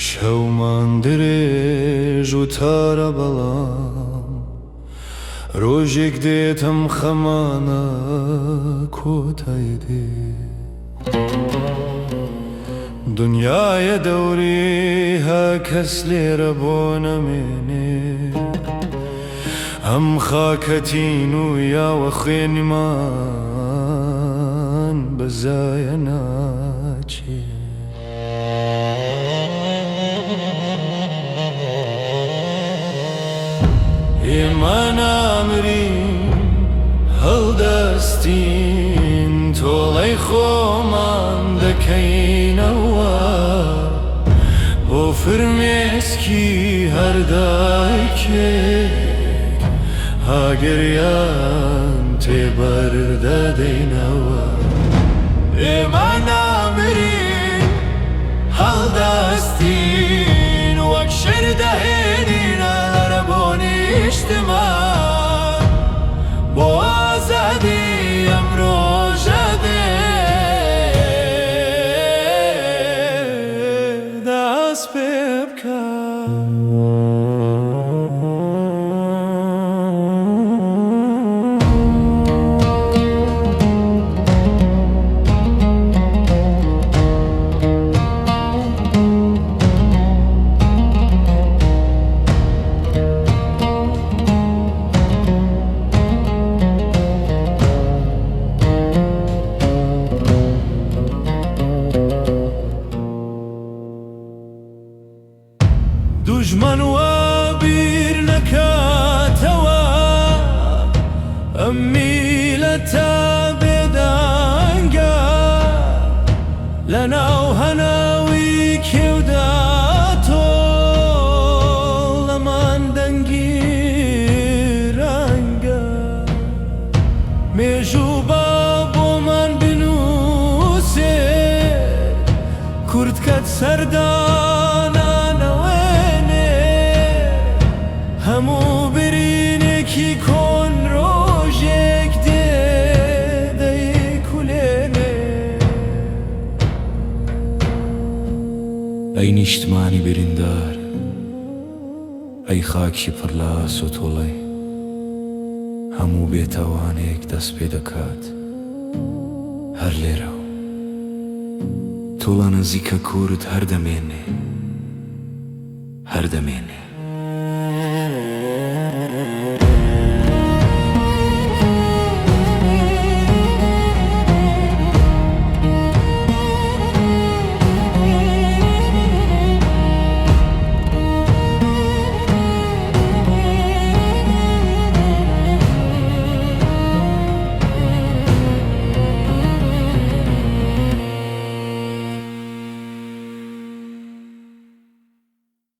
شەومان درێژ و تارە بەڵام ڕۆژێک دێت ئەم خەمانە کۆتای دێ. دنیایە دەوری هە کەس لێرە بۆ نەمێنێ. ئەم خاکە تینوویە وە خوێنمان بە زایە ناچێ. ئێمە نامرین، هەڵدەستین، تۆڵەی خۆمان دەکەینەوە، بۆ فرمێسکی هەر دایکێک ئاگریان تێبەردەدەینەوە. ئێمە نامرین، هەڵدەستین، وەک شیر دەهێنینە لەرە بۆ نیشتمان، بۆ ئازادی ئەم ڕۆژە دێ دەست پێ بکە. دوژمن وا بیر نەکاتەوە ئەم میلەتە بێدەنگە لەناو هەناوی کێودا تۆڵەمان دەنگی ڕەنگە مێژوو با بۆمان بنووسێ کورد کەت سەردانانەوێنێ هەموو برینێکی کۆن ڕۆژێک دێ دەیکولێنێ. ئەی نیشتمانی بریندار، ئەی خاکی پڕ لە ئاسۆ تۆڵەی هەموو بێتاوانێک دەست پێ دەکات هەر لێرەوە. تۆڵە نزیکە کورد هەر دەمێنێ، هەر دەمێنێ.